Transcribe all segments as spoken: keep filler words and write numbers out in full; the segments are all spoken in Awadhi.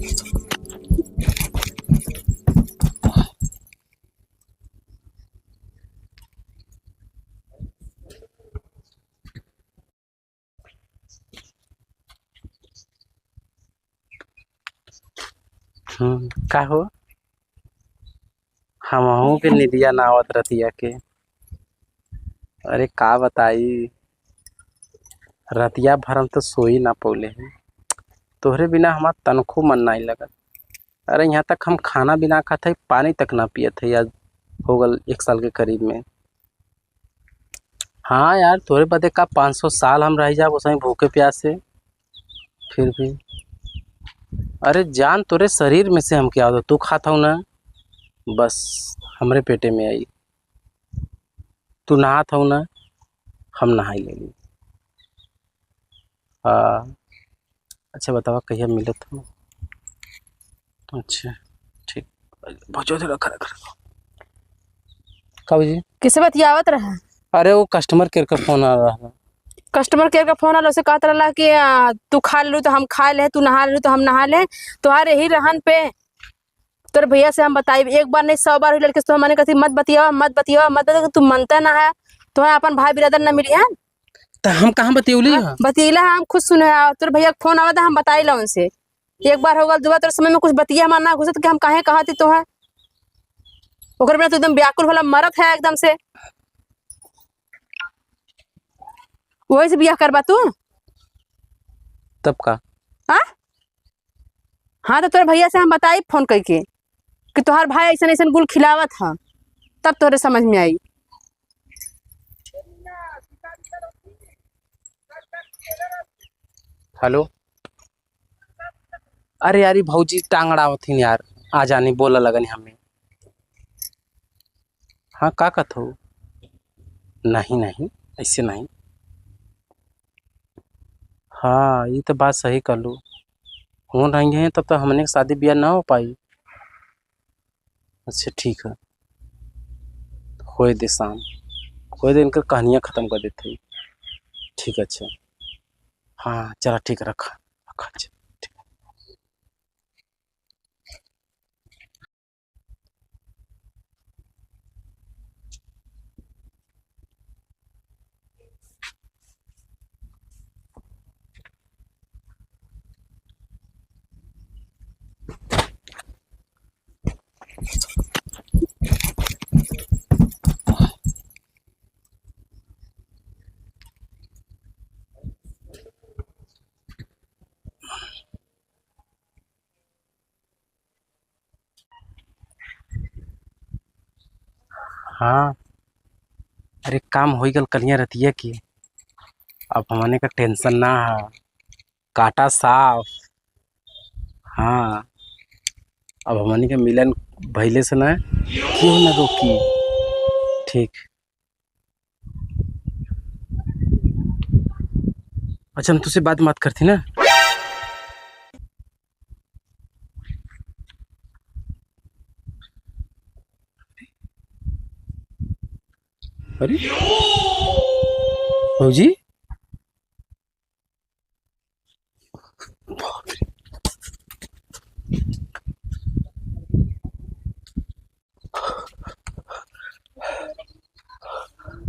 हम्म, का हो? हमहू के निदिया ना आवत रतिया के। अरे का बताई, रतिया भर हम तो सोई ना पौले हैं। तोहरे बिना हमार तनको मन नाई लगत। अरे यहाँ तक हम खाना भी ना खात है, पानी तक ना पियत है, आज हो गल एक साल के करीब में। हाँ यार, तोरे बदे का पाँच सौ साल हम रह जाब ओसही भूखे प्यासे, फिर भी। अरे जान तोरे शरीर में से हमके आवत, तू खात हऊ ना, बस हमरे पेटे में आई। तू नहात हऊ ना, हम नहाई लेली। हाँ, अच्छा बतावा कहिया मिलत हो? अच्छा, ठीक। भौजी, रखा, रखा, रखा। का भौजी? किससे बतियावत रहा? अरे, वो customer care का फोन आ रहा है। Customer care का फोन आला, उसे कहत रहला कि, आ, तू खा लेलू तो हम खा ले, तू नहा लेलू तो हम नहा ले। तोहार यही रहन पे तोर भैया से हम बताई, एक बार नहीं सौ बार हुई लड़के से, तो हमने कहती मत बतियावा, मत बतियावा, मत बतियावा, तू मनता ना है, तो अपन भाई बिरादर ना मिली है। तो हम कहाँ बतियौली हाँ, है? बतियला हम खुद सुने हैं, तोर भैया का फोन आवा था, हम बताई ला उनसे। एक बार हो गल, दो बार, तोर समझ में कुछ बतिया हमार ना घुसत कि हम काहे कहती तो है। ओकर बिना तो एकदम व्याकुल होला, मरत है एकदम से। वही से बियाह करबा तू? तब का? हाँ? हाँ, तो तोरे भैया से हम बताई फोन करके कि तोहार भाई ऐसन ऐसन गुल खिलावत ह, तब तोरे समझ में आई। हेलो। अरे यार, ई भौजी टांग अड़ावत हिन यार, आ जानी बोला लगन हमें। हाँ, का कहत हो? नहीं, नहीं, ऐसे नहीं। हाँ, ई तो बात सही कहलू। होन रहेंगे तब तो हमने के शादी ब्याह ना हो पाई। अच्छा, ठीक है, होए दे शाम, होए दे, इनकर कहानियाँ खत्म कर देते हैं। ठीक है, अच्छा, हाँ, चला, ठीक है, रखा, रखा, अच्छा, ठीक। हाँ, अरे काम होइ गल कलिया रतिया की, अब हमने का tension ना है, काटा साफ। हाँ, अब हमने के मिलन भइले से ना क्यों ना रोकी। ठीक। अच्छा, हम तुझसे बात मत करती ना। अरे भौजी,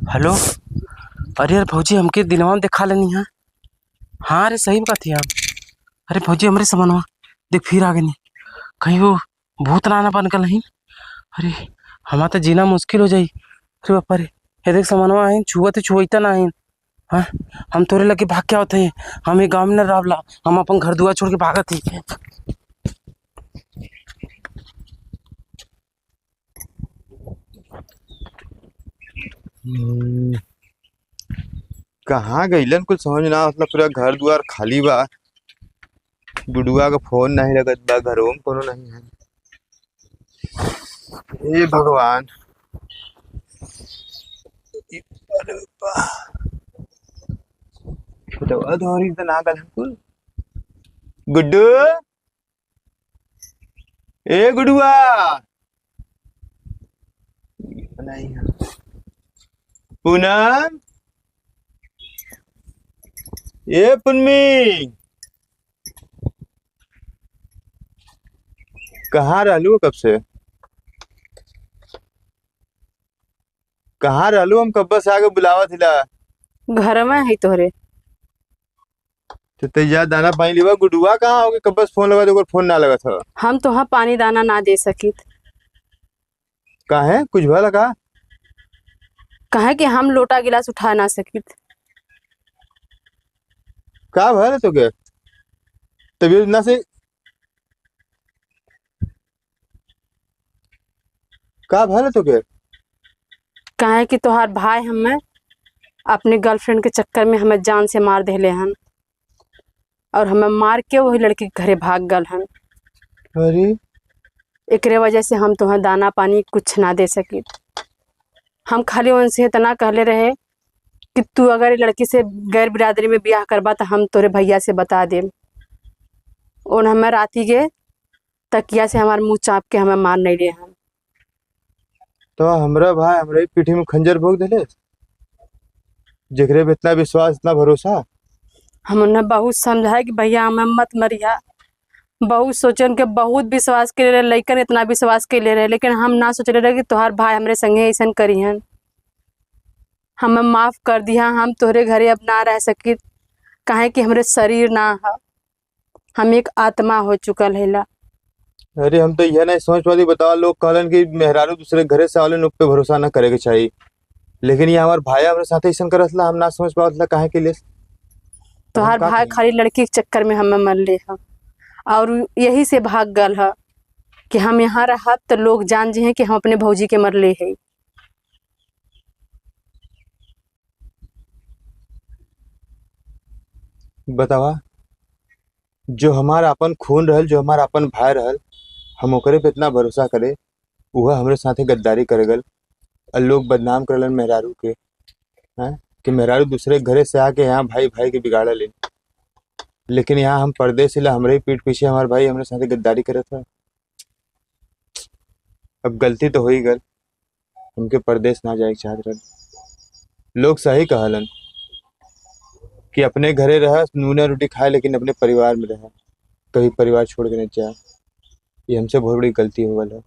हेलो, अरे यार भौजी, हमके दिनवा में देखा लेनी है। हाँ रे, सही बात है यार। अरे भौजी, हमरे समनवा देख फिर आ गनी। कहीं वो भूत ना ना बन गल हईन। अरे, हमार तो जीना मुश्किल हो जाई। अरे बापा रे, ये देख समनवा आइन, छुआ तो छुआइता ना आइन। हाँ, हम तोरे लगे भाग के आवत है। हम ये गाँव में न रहब ला, हम अपन घर दुआर छोड़ के भागत है। हम्म, कहाँ गइलन, कुछ समझ ना आवत, पूरा घर दुआर खाली बा। गुडुआ का फोन नहीं लगत बा, घरों में कोनो नहीं है। हे भगवान, अरे बा-, खेतवा धोरी त ना गल कुल। गुड्डू, ए गुडुआ, पूनम, ए पुनमी, कहाँ रहलू कब से? कहाँ रहलू? हम कब्बे से आगे बुलावत हिला। घर में है तोहरे। तो ते जा दाना पानी लेवा। गुडुआ कहाँ होगे? कब्बे से फोन लगा दे, ओकर फोन ना लगत ह। हम तोहा पानी दाना ना दे सकित। काहे, कुछ भला का? काहे कि हम लोटा गिलास उठा ना सकित। का भला तोके? तबीयत ना से का भला तोके? काहे कि तोहार भाई हमें अपने girlfriend के चक्कर में हमें जान से मार देले हन, और हमें मार के वही लड़की के घरे भाग गल हन। अरे। एकरे वजह से हम तोहें दाना पानी कुछ ना दे सकित। हम खाली उनसे इतना कहले रहे कि तू अगर ये लड़की से गैर बिरादरी में बियाह करबा, त हम तोरे भैया से बता देम। उन हमें राती के तकिया से हमार मुंह चाप के हमें मार नहीं रहे हैं। तो हमरा भाई हमरे पीठी में खंजर भोंक देले, जेकरे पे इतना विश्वास, इतना भरोसा। हम उन्हें बहुत समझाए कि भैया हमें मत मरिया, बहुत सोचे, उनके बहुत विश्वास के रहे, लइकन इतना विश्वास के ले रहे, लेकिन हम ना सोच रहे कि तोहार भाई हमरे संगे ऐसन करिहन। हमें माफ कर दिया, हम तोहरे घरे अब ना रह सकित, काहे कि हमरे शरीर ना ह, हम एक आत्मा हो चुकल हैला। अरे, हम तो यह नहीं समझ पाती, बतावा, लोग कहलन कि मेहरारू दूसरे घरे से आवले, उन पे भरोसा ना करे के चाही, लेकिन ये हमार भाई हमरे साथे ऐसन करत ला, हम ना समझ पावत ला काहे के लिए। तोहार हम का भाई करी? खाली लड़की के चक्कर में हमें मरले ह, और यही से भाग गल ह कि हम यहाँ रहब तो लोग जान जे हैं कि हम अपने भौजी के मरले है। बतावा, जो हमार आपन खून रहल, जो हमार आपन भाई रहल, हम ओकरे पे इतना भरोसा करे, उहे हमरे साथे गद्दारी करे गल। और लोग बदनाम करलन मेहरारू के, हैं, कि मेहरारू दूसरे घरे से आके यहाँ भाई भाई के बिगाड़े लेन, लेकिन यहाँ हम परदेस हिला, हमरे ही पीठ पीछे हमार भाई हमरे साथे गद्दारी करत है। अब गलती तो हो ही गल, हमके परदेस ना जाए के चाहत रहल। लोग सही कहलन कि अपने घरे रह, नूने रोटी खाए, लेकिन अपने परिवार में रह, कभी परिवार छोड़ के नहीं जा। ये हमसे बहुत बड़ी गलती हो गल है।